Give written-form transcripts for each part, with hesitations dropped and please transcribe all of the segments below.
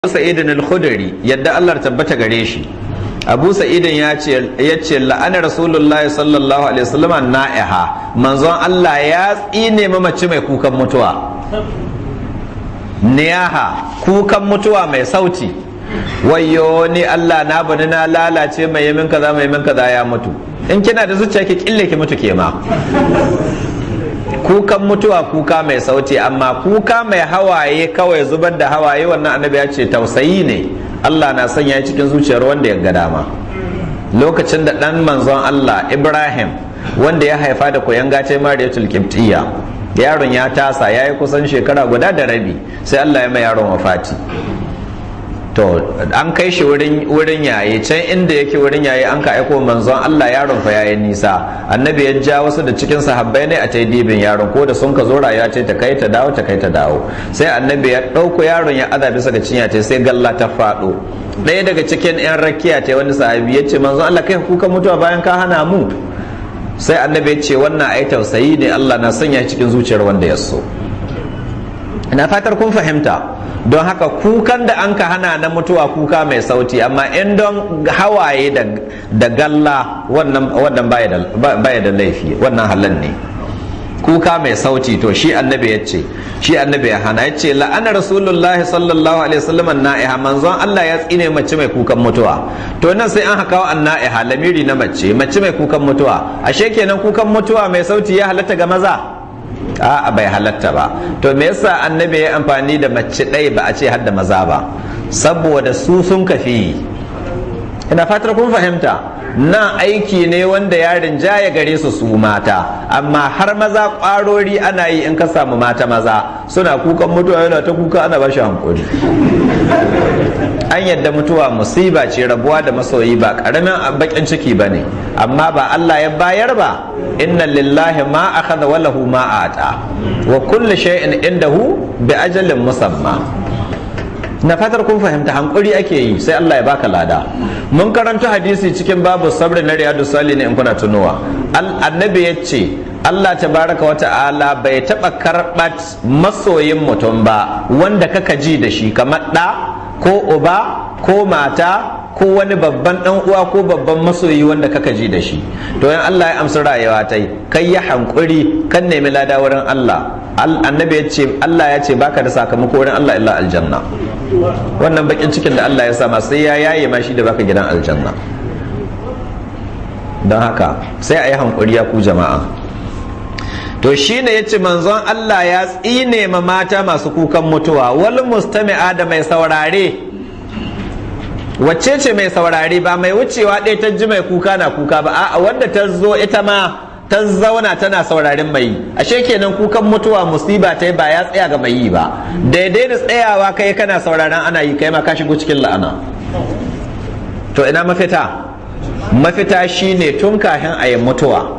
Sa'id al-Khudri, yadda Allah tabbata gare shi, Abu Sa'id ya ce la'ana Rasulullahi sallallahu alaihi wasallam na'iha, manzon Allah ya tsine mace mai kukan mutuwa. Niyaha, kukan mutuwa mai sauti. Wayyo ni Allah na, bani na lalace, mai yamin kaza, mai yamin kaza ya mutu. In kina da zuciya, ki kille ki mutu ke ma. Kukan mutuwa, kuka mai sauti. Amma kuka mai hawaye kawai, zubar da hawaye, wannan annabi ya ce tausayi ne, Allah na sanya cikin zuciyar wanda ya ga dama. Lokacin da dan manzon Allah Ibrahim, wanda ya haifa da koyan ce Mariyatul Qibtiyya, yaron ya tasa, ya yi kusan shekara 1.5, sai Allah ya mai yaron wafati. To an kai shi wurin yaye can inda yake wurin yaye, an ka aiko manzon Allah yaron fa yayi nisa. Annabi ya ja wasu da cikin sahabbai ne a ta dibin yaron. Ko da sun ka zo, rayuwa ce ta kai ta dawo, ta kai ta dawo. Sai annabi ya ɗauko yaron ya aza bisa ga cinya ta, sai galla ta faɗo. Ɗaya daga cikin yan rakiya ta, wani sahabi, ya ce, "Manzon Allah, kai kuka mutuwa bayan ka hana mu?" Sai annabi ya ce, "Wannan ai tausayi ne, Allah na sanya cikin zuciyar wanda ya so." Ina fatar kun fahimta. Don haka kukan da an ka hana na mutuwa, kuka mai sauti. Amma in don hawaye da galla, wannan baya da laifi, wannan halal ne. Kuka mai sauti, to shi annabi ya ce, shi annabi ya hana. Ya ce la'ana Rasulullahi sallallahu alaihi wasallam na'iha, manzon Allah ya tsine mace mai kukan mutuwa. To nan sai an haka an na'iha lamiri na mace, mace mai kukan mutuwa. Ashe kenan kukan mutuwa mai sauti ya halatta ga maza? A'a, bai halatta ba. To me yasa annabi ya amfani da mace ɗaya, ba a ce har da maza ba? Saboda su sun kafi. Ina fatar kun fahimta. Nan aiki ne wanda ya rinjaya gare su, su mata, amma har maza ƙwarori ana yi. In ka samu mata maza suna kukan mutuwa, yana ta kuka ana ba shi hankuri. An yadda mutuwa musiba ce, rabuwa da masoyi ba karamin bakin ciki ba ne, amma ba Allah ya bayar ba. Inna lillahi ma akhadha wa lahu ma ata wa kullu shay'in indahu bi ajalin musamma. Na fatar kun fahimta. Hankuri ake yi, sai Allah ya baka lada. Mun karanta hadisi cikin babu sabri na Riyadu Salihin, in kuna tunowa. Annabi ya ce Allah tabaraka wa ta'ala bai taɓa karɓat masoyin mutum ba wanda kaka ji da shi, kamar ɗa ko uba ko mata ko wani babban ɗan uwa ko babban masoyi wanda kaka ji da shi. To in Allah ya amsa rayuwa tai, kai ya hankuri, kan nemi lada wurin Allah, annabi ya ce Allah ya ce baka da sakamako wurin Allah illa aljanna. Wannan bakin cikin da Allah ya sama, sai ya yaye ma shi da baka gidan aljanna. Don haka sai a yi hankuri, ya ku jama'a. To shine yace manzon Allah ya tsine ma mata masu kukan mutuwa, wal mustami'a, da mai saurare. Wacce ce mai saurare? Ba mai wucewa ɗaya ta ji mai kuka na kuka ba, a'a, wanda ta zo ita ma ta zauna tana sauraren mai. Ashe kenan kukan mutuwa musiba ta ba ya tsaya ga mai yi ba. Daidai da tsayawa kai kana sauraren ana yi, kai ma ka shigo cikin la'ana. To ina mafita? Mafita shine tun kafin a yi mutuwa.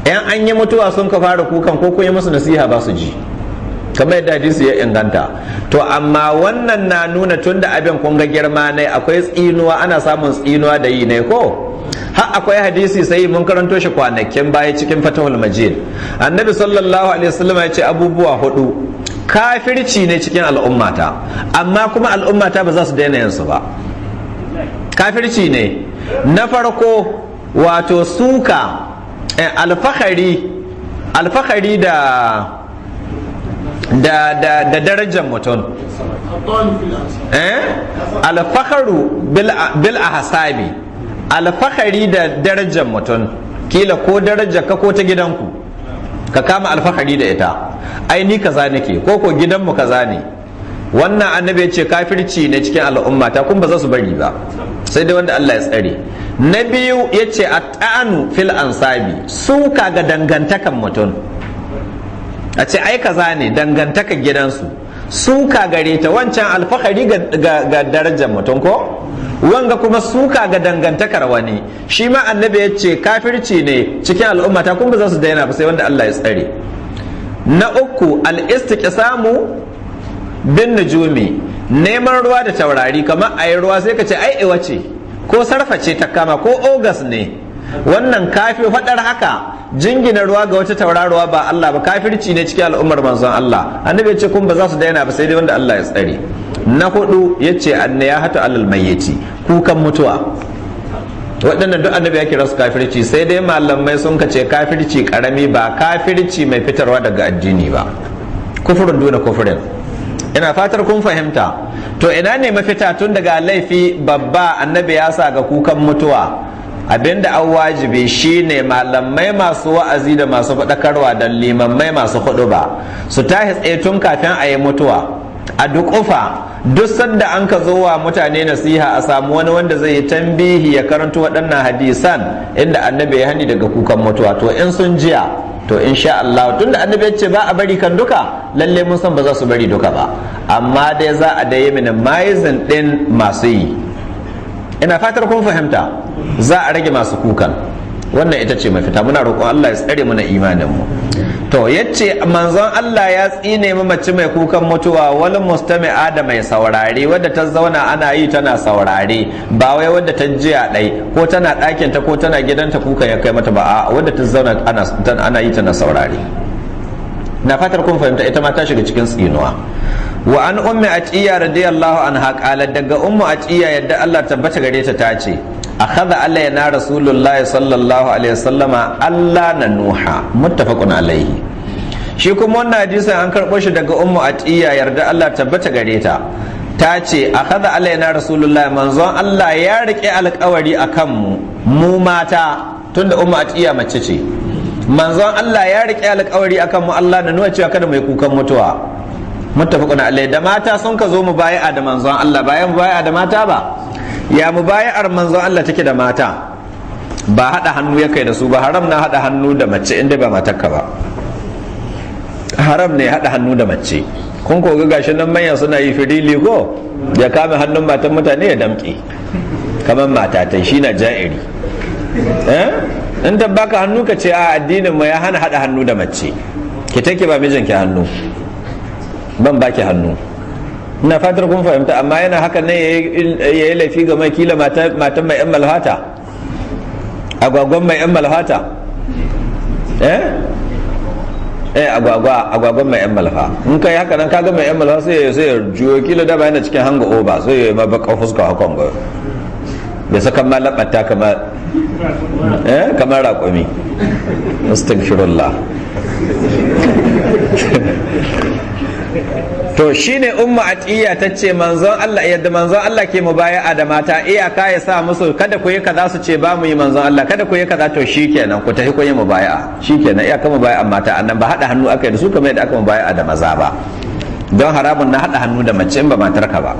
Yan an yi mutuwa sun ka fara kukan, ko kun yi musu nasiha ba su ji, kamar yadda hadisi ya inganta. To amma wannan na nuna tun da abin kun ga girma ne, akwai tsinuwa, ana samun tsinuwa da yi ne ko har akwai hadisi sai mun karanto shi kwanakin baya cikin Fatahul Majid. Annabi sallallahu alaihi wasallam ya ce abubuwa hudu kafirci ne cikin al'ummata, amma kuma al'ummata ba za su daina yin su ba. Kafirci ne. Na farko, wato suka, alfahari da darajar mutum, alfaharu bil ahsabi, alfahari da darajar mutum, kila ko darajar ka ko ta gidanku, ka kama alfahari da ita, ai ni kaza nake, ko gidanmu kaza ne. Wannan annabi ya ce kafirci ne cikin al'umma ta, kun ba za su bari ba, sai dai wanda Allah ya tsare. Na biyu, ya ce at-ta'anu fil ansabi, suka ga dangantakan mutum, a ce ai kaza ne, dangantakan gidansu, suka gare ta. Wancan alfahari ga darajar mutum ko, wanga kuma suka ga dangantakar wani. Shi ma annabi ya ce kafirci ne cikin al'umma ta, kun ba za su daina ba sai wanda Allah ya tsare. Na uku, al-istiqsamu bin nujumi, neman ruwa da taurari, kamar a yi ruwa sai ka ce ai iwa ce, ko sarfa ce ta kama, ko ogas ne. Wannan kafi faɗar haka, jingina ruwa ga wata tauraruwa ba Allah ba, kafirci ne cikin al'ummar manzon Allah. Annabi ya ce kun ba za su daina ba sai dai wanda Allah ya tsare. Na hudu yace anniyahatu alal mayyiti, kukan mutuwa. Waɗannan duk Annabi ya kira su kafirci. Sai dai malamai sun kace kafirci karami, ba kafirci mai fitarwa daga addini ba, كفر دون كفر. Ina fatar kun fahimta. To, ina ne mafita tun daga laifi babba Annabi ya sa ga kukan mutuwa? Abinda an wajibi shine malamai masu wa'azi da masu faɗakarwa da limammai masu ba su tashi tsaye tun kafin a yi mutuwa, a duƙufa duk sanda an ka zo wa mutane nasiha, a samu wani wanda zai yi tambihi, ya karanto waɗannan hadisan inda Annabi ya hani daga kukan mutuwa. To, in sun jiya, to insha Allah, tunda Annabi ya ce ba a bari kan duka, lalle mun san ba za su bari duka ba, amma dai za a dai minimizing din masu yi. Ina fatar kun fahimta. Za a rage masu kukan. Wannan ita ce mafita. Muna roƙon Allah ya tsare mana imanin mu. To, yace manzon Allah ya tsine mu mace mai kukan mutuwa, والمستمعة, da mai saurare, wadda ta zauna ana yi tana saurare, ba wai wadda ta jiya ɗai ko tana ɗakin ta ko tana gidanta kukan ya kai mata ba, a wadda ta zauna ana yi tana saurare. Na fatar kun fahimta, ita ma ta shiga cikin tsinuwa. وعن أم عطية رضي الله عنها قالت, daga Ummu Atiya, yadda Allah tabbata gare ta, ta ce: أخذ علينا رسول الله صلى الله عليه وسلم ألا ننوح. متفق عليه. Shi kuma wannan hadisin an karɓo shi daga Ummu Atiya, yarda Allah tabbata gare ta, ta ce: أخذ علينا رسول الله, manzon Allah ya riƙe alƙawari akan mu, mu mata, tunda Ummu Atiya mace ce. Manzon Allah ya riƙe alƙawari akan mu ألا ننوح, cewa kada mu yi kukan mutuwa. متفق عليه. Da mata sun ka zo mubaya'a da manzon Allah, bayan mubaya'a da mata ba, ya mubaya'ar manzon Allah take da mata? Ba haɗa hannu ya kai da su ba. Haram na haɗa hannu da mace inda ba matarka ba. Haram ne haɗa hannu da mace. Kun ko ga gashi nan manyan suna yi freely ko, ya kame hannun matan mutane ya damƙe kamar mata ta shi na ja'iri. Eh, in ta baka hannu, ka ce a addinin mu ya hana haɗa hannu da mace. Ki take ba mijinki hannu, ban baki hannu. Ina fatar kun fahimta. Amma yana haka ne ya yi laifi ga mai kila matan mai yan malhata, agwagwan mai yan malhata, eh eh, agwagwa, agwagwan mai yan malfa. In kai haka nan, kaga mai yan malfa sai ya juyo, kila da ba yana cikin hangover, sai ya ma baka fuska hakan ga bai saka ma labata kamar eh kamar raƙumi. أستغفر الله. To, shine Ummu Atiya ta ce manzon Allah, yadda manzon Allah ke mubaya'a da mata, iyaka ya sa musu kada ku yi kaza, su ce ba mu yi. Manzon Allah, kada ku yi kaza, to shikenan, ku tafi, ku yi mubaya'a. Shikenan, iyaka mubaya'a mata annan. Ba hada hannu aka yi da su kamar yadda aka mubaya'a da maza ba, don haramun na hada hannu da mace in ba matarka ba.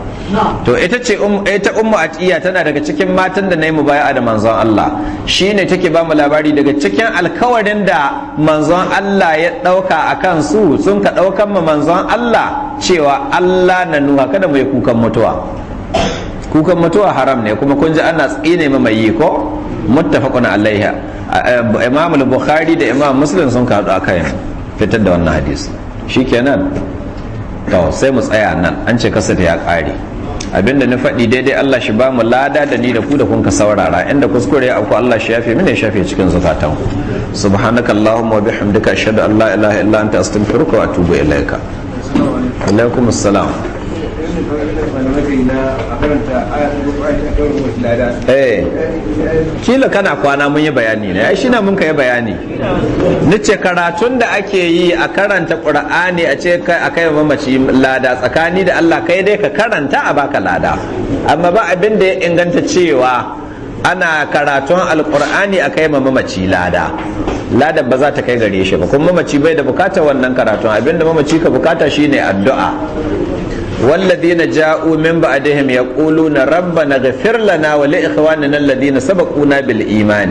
To, ita ce ita Ummu Atiya tana daga cikin matan da na yi mubaya'a da manzon Allah. Shine take ba mu labari, daga cikin alkawarin da manzon Allah ya dauka akan su, sun ka daukan ma manzon Allah cewa ألا ننوح, kada mu yi kukan mutuwa. Kukan mutuwa haram ne, kuma kun ji ana tsine ma mai yi ko. متفق عليه. Imam Bukhari da Imam Muslim sun ka haɗu akan fitar da wannan hadisi. Shikenan, to sai mu tsaya nan, an ce kasata ya ƙare. Abinda na faɗi daidai, Allah shi ba mu lada da ni da ku da kun ka saurara. Inda kuskure ya auku, Allah shi yafe mini, ya shafe cikin zukatan ku. سبحانك اللهم وبحمدك، أشهد أن لا إله إلا أنت، أستغفرك وأتوب إليك. عليكم السلام. A karanta ayatul Qur'ani a kan wasu lada. Eh, kila kana kwana mun yi bayani ne. Ai shine mun kai bayani, nace karatun da ake yi a karanta Qur'ani a ce a kai mamaci lada, tsakani da Allah kai dai ka karanta a baka lada, amma ba abin da ya inganta cewa ana karatun Alqur'ani a kai mamaci lada. Lada ba za ta kai gare shi ba, kuma mamaci bai da bukatar wannan karatun. Abinda mamaci ka bukata shine addu'a. والذين جاءوا من بعدهم يقولون ربنا اغفر لنا ولإخواننا الذين سبقونا بالإيمان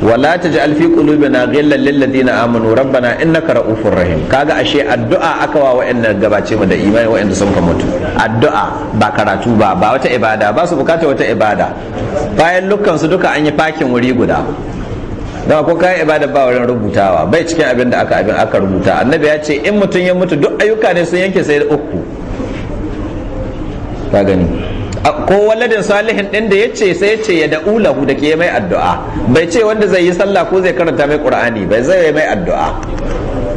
ولا تجعل في قلوبنا غلا للذين آمنوا ربنا إنك رؤوف رحيم. Kaga ashe addu'a aka wa wa'anda gabace mu da imani, wa'anda sun ka mutu. Addu'a, ba karatu ba, ba wata ibada ba, su bukata wata ibada. Bayan lukkan su duka an yi fakin wuri guda da ko kayan ibada ba wurin rubutawa, bai cikin abin da aka abin aka rubuta. Annabi ya ce in mutum ya mutu, duk ayyuka ne sun yanke sai uku. Ka gani ko ولد صالح din da yace, sai yace يدعو له, da ke mai addu'a. Bai ce wanda zai yi sallah ko zai karanta mai Qur'ani bai, zai yi mai addu'a.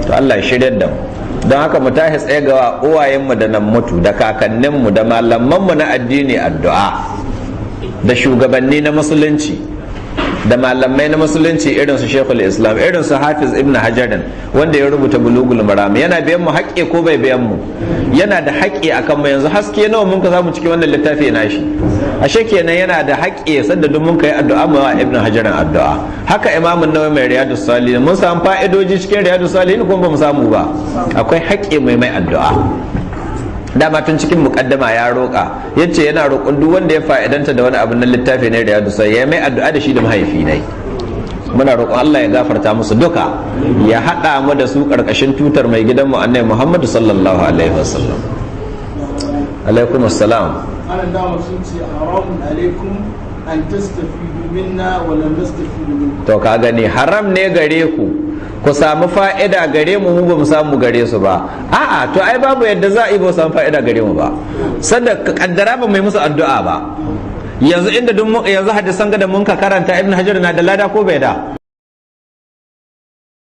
To, Allah ya shiryar da mu. Don haka mu tashi tsaye ga uwayenmu da nan mutu, da kakanninmu, da malamanmu na addini addu'a, da shugabanni na musulunci, da malamai na musulunci, irin su Shekul Islam, irin su Hafiz Ibn Hajarin wanda ya rubuta Bulugul Maram. Yana biyan mu haƙƙi ko bai biyan mu? Yana da haƙƙi akan mu. Yanzu haske nawa mun ka samu cikin wannan littafi nashi? Ashe kenan yana da haƙƙi sanda duk mun kai addu'a mu wa Ibn Hajarin addu'a. Haka Imam Nawawi mai Riyadus Salihin, mun samu fa'idoji cikin Riyadus Salihin ko ba mu samu ba? Akwai haƙƙi mai mai addu'a. Dama tun cikin mukaddama ya roƙa, yace yana roƙon duk wanda ya fa'idanta da wani abu na littafi ne Riyadu sai ya mai addu'a da shi da mahaifi ne. Muna roƙon Allah ya gafarta musu duka, ya haɗa mu da su ƙarƙashin tutar mai gidanmu Annabi Muhammadu sallallahu alaihi wasallam. Alaikum assalam. Ana dama sun ce haramun alaikum an tastafidu minna wa lam nastafidu minkum. To ka gani, haram ne gare ku ku samu fa'ida gare mu, mu ba mu samu gare su ba. A'a, to ai babu yadda za a yi ba samu fa'ida gare mu ba, sanda kaddara ba mai musu addu'a ba. Yanzu inda duk yanzu hadisan ga da mun ka karanta, Ibn Hajar na da lada ko bai da?